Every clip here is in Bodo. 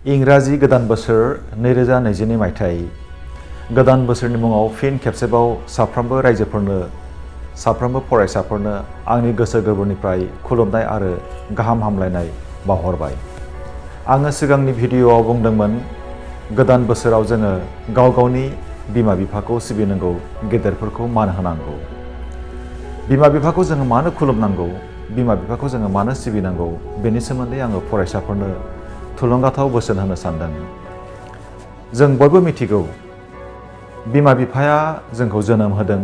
इंराजि गोदान बोसोर 2022 मायथाइ गोदान बोसोरनि मुङाव फिन खेबसेबाव साफ्रोमबो रायजोफोरनो साफ्रोमबो फरायसाफोरनो आंनि गोसो गोरबोनिफ्राय खुलुमनाय आरो गाहाम हामलायनाय बावहरबाय। आङो सिगांनि भिडिअआव बुंदोंमोन गोदान बोसोराव जोङो गाव गावनि बिमा बिफाखौ सिबिनांगौ, गेदेरफोरखौ मान होनांगौ। बिमा बिफाखौ जोङो मानो खुलुमनांगौ, बिमा बिफाखौ जोङो मानो सिबिनांगौ, बेनि सोमोन्दै आङो फरायसाफोरनो थुलुंगाथाव बोसोन होनो सानदों। जों बयबो मिथिगौ बिमा बिफाया जोंखौ जोनोम होदों।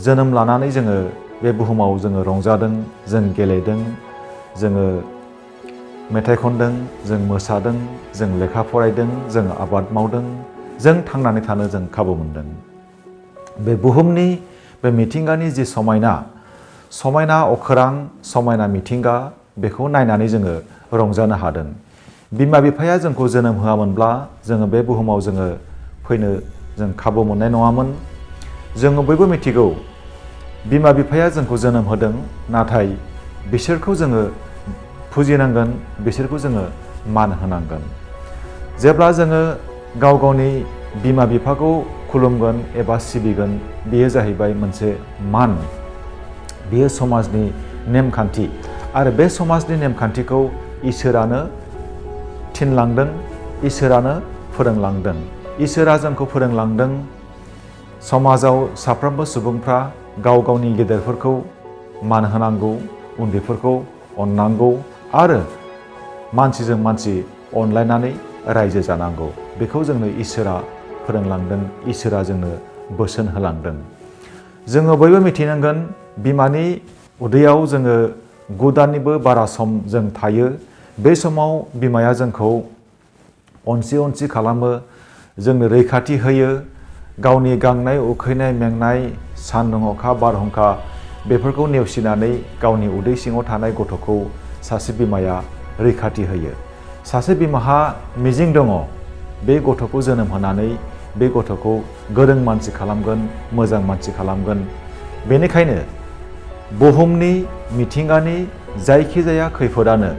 जोनोम लानानै जोङो बे बुहुमाव जोङो रंजादों, जों गेलेदों, जोङो मेथाइ खनदों, जों मोसादों, जों लेखा फरायदों, जों आबाद मावदों, जों थांनानै थानो जों खाबु मोनदों। बे बुहुमनि बे मिथिंगानि जि समायना अखोरां, समायना मिथिंगा, बेखौ नायनानै जोङो रंजानो हादों। बिमा बिफाया जोंखौ जोनोम होआमोनब्ला जोङो बे बुहुमाव जोङो फैनो जों खाबु मोननाय नङामोन। जोङो बयबो मिथिगौ बिमा बिफाया जोंखौ जोनोम होदों, नाथाय बिसोरखौ जोङो फुजिनांगोन, बिसोरखौ जोङो मान होनांगोन। जेब्ला जोङो गाव गावनि बिमा बिफाखौ खुलुमगोन एबा सिबिगोन, बेयो जाहैबाय मोनसे मान। बेयो समाजनि नेमखान्थि आरो बे समाजनि नेमखान्थिखौ इसोरानो थिनलांदों, इसोरानो फोरोंलांदों। इसोरा जोंखौ फोरोंलांदों समाजाव साफ्रोमबो सुबुंफ्रा गाव गावनि गेदेरफोरखौ मान होनांगौ, उन्दैफोरखौ अननांगौ आरो मानसिजों मानसि अनलायनानै रायजो जानांगौ। बेखौ जोंनो इसोरा फोरोंलांदों, इसोरा जोंनो बोसोन होलांदों। जोङो बयबो मिथिनांगोन बिमानि उदैयाव जोङो 9 दाननिबो बारा सम जों थायो। बे समाव बिमाया जोंखौ अनसि खालामो, जोंनो रैखाथि होयो। गावनि गांनाय उखैनाय मेंनाय, सान्दुं अखा बारहुंखा बेफोरखौ नेवसिनानै गावनि उदै सिङाव थानाय गथ'खौ सासे बिमाया रैखाथि होयो। सासे बिमाहा मिजिं दङ बे गथ'खौ जोनोम होनानै बे गथ'खौ गोरों मानसि खालामगोन, मोजां मानसि खालामगोन। बेनिखायनो बुहुमनि मिथिंगानि जायखिजाया खैफोदानो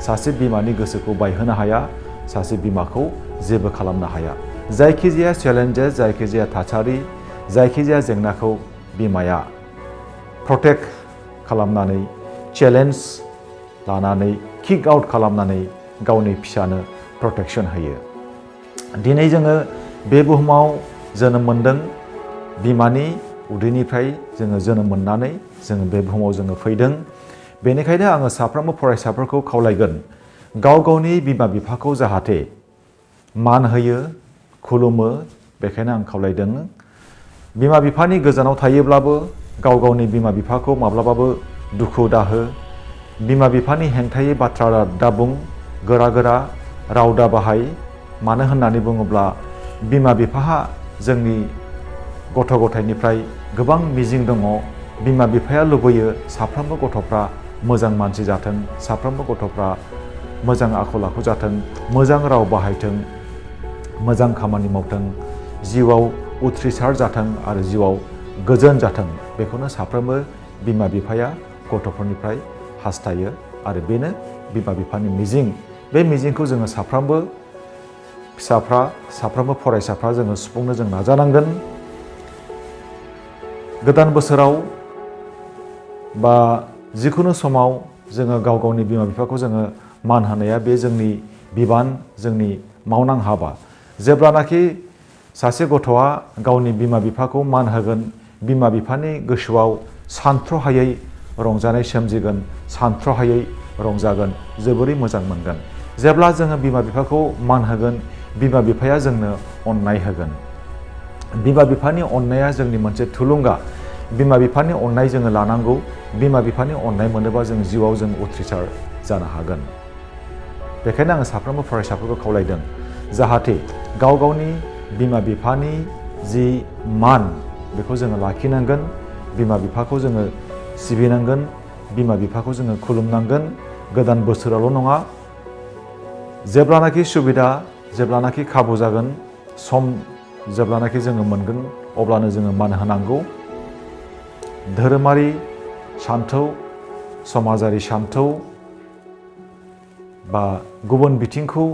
सासे बिमानि गोसोखौ बायहोनो हाया, सासे बिमाखौ जेबो खालामनो हाया। जायखिजाया चेलेन्जेस, जायखिजाया थासारि, जायखिजाया जेंनाखौ बिमाया प्रटेक्ट खालामनानै, चेलेन्ज लानानै, किक आउट खालामनानै गावनि फिसानो प्रटेक्शन होयो। दिनै जोङो बे बुहुमाव जोनोम मोनदों। बिमानि उदैनिफ्राय जोङो जोनोम मोननानै जोङो बे बुहुमाव जोङो फैदों। बेनिखायनो आङो साफ्रोमबो फरायसाफोरखौ खावलायगोन गाव गावनि बिमा बिफाखौ जाहाथे मान होयो, खुलुमो। बेखायनो आं खावलायदों बिमा बिफानि गोजानाव थायोब्लाबो गाव गावनि बिमा बिफाखौ माब्लाबाबो दुखु दाहो। बिमा बिफानि हेंथायै बाथ्रा दा बुं, गोरा राव दा बाहाय। मानो होननानै बुङोब्ला बिमा बिफाहा जोंनि गथ' गथायनिफ्राय गोबां मिजिं दङ। बिमा बिफाया लुबैयो साफ्रोमबो गथ'फ्रा मोजां मानसि जाथों, साफ्रोमबो गथ'फ्रा मोजां आखल आखु जाथों, मोजां राव बाहायथों, मोजां खामानि मावथों, जिउआव उथ्रिसार जाथों आरो जिउआव गोजोन जाथों। बेखौनो साफ्रोमबो बिमा बिफाया गथ'फोरनिफ्राय हास्थायो आरो बेनो बिमा बिफानि मिजिं। बे मिजिंखौ जोङो साफ्रोमबो फिसाफ्रा, साफ्रोमबो फरायसाफ्रा जोङो सुफुंनो जों नाजानांगोन। गोदान बोसोराव बा जिखुनु समाव जोङो गाव गावनि बिमा बिफाखौ जोङो मान होनाया बे जोंनि बिबान, जोंनि मावनां हाबा। जेब्लानाखि सासे गथ'आ गावनि बिमा बिफाखौ मान होगोन, बिमा बिफानि गोसोआव सानथ्र'हायै रंजानाय सोमजिगोन, सानथ्र'हायै रंजागोन, जोबोरै मोजां मोनगोन। जेब्ला जोङो बिमा बिफाखौ मान होगोन, बिमा बिफाया जोंनो अननाय होगोन। बिमा बिफानि अननाया जोंनि मोनसे थुलुंगा। बिमा बिफानि अननाय जोङो लानांगौ। बिमा बिफानि अननाय मोनोबा जों जिउआव जों उथ्रिसार जानो हागोन। बेखायनो आङो साफ्रोमबो फरायसाफोरखौ खावलायदों जाहाथे गाव गावनि बिमा बिफानि जि मान बेखौ जोङो लाखिनांगोन। बिमा बिफाखौ जोङो सिबिनांगोन, बिमा बिफाखौ जोङो खुलुमनांगोन। गोदान बोसोरावल' नङा, जेब्लानाखि सुबिदा, जेब्लानाखि खाबु जागोन, सम जेब्लानाखि जोङो मोनगोन अब्लानो जोङो मान होनांगौ। धोरोमारि सान्थौ, समाजारि सान्थौ बा गुबुन बिथिंखौ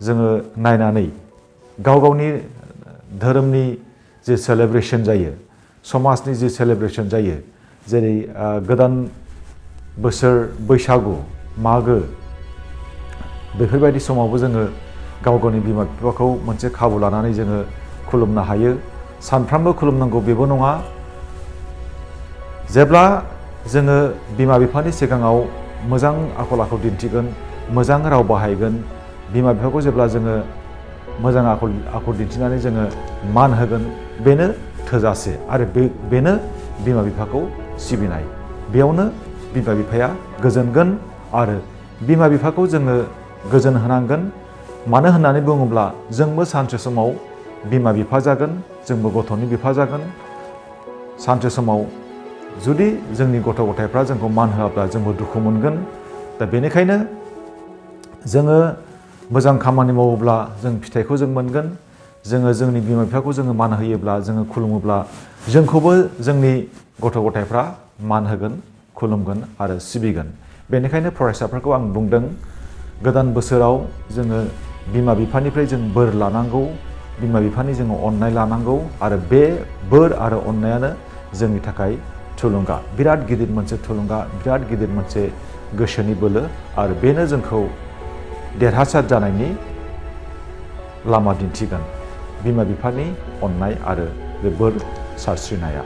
जोङो नायनानै गाव गावनि धोरोमनि जे सेलेब्रेसन जायो समाजनि जे सेलेब्रेसन जायो जेरै गोदान बोसोर बैसागु मागो बेफोरबायदि समावबो जोङो गाव गावनि बिमा बिफाखौ मोनसे खाबु लानानै जोङो खुलुमनो हायो सानफ्रामबो खुलुमनांगौ बेबो नङा जेब्ला जोङो बिमा बिफानि सिगाङाव मोजां आखल आखु दिन्थिगोन मोजां राव बाहायगोन बिमा बिफाखौ जेब्ला जोङो मोजां आखल दिन्थिनानै जोङो मान होगोन बेनो थोजासे आरो बेनो बिमा बिफाखौ सिबिनाय बेयावनो बिमा बिफाया गोजोनगोन आरो बिमा बिफाखौ जोङो गोजोन होनांगोन मानो होननानै बुङोब्ला जोंबो सानसे समाव बिमा बिफा जागोन जोंबो गथ'नि बिफा जागोन सानसे समाव जुदि जोंनि गथ' गथायफ्रा जोंखौ मान होआब्ला जोंबो दुखु मोनगोन दा बेनिखायनो जोङो मोजां खामानि मावोब्ला जों फिथाइखौ जों मोनगोन जोङो जोंनि बिमा बिफाखौ जोङो मान होयोब्ला जोङो खुलुमोब्ला जोंखौबो जोंनि गथ' गथायफ्रा मान होगोन खुलुमगोन आरो सिबिगोन बेनिखायनो फरायसाफोरखौ आं बुंदों गोदान बोसोराव जोङो बिमा बिफानिफ्राय जों बोर लानांगौ बिमा बिफानि जोङो अननाय लानांगौ आरो बे बोर आरो अननायानो जोंनि थाखाय थुलुंगा बिराद गिदिर मोनसे थुलुंगा बिराद गिदिर मोनसे गोसोनि बोलो आरो बेनो जोंखौ देरहासार जानायनि लामा दिन्थिगोन बिमा बिफानि अननाय आरो बे बोर सारस्रिनाया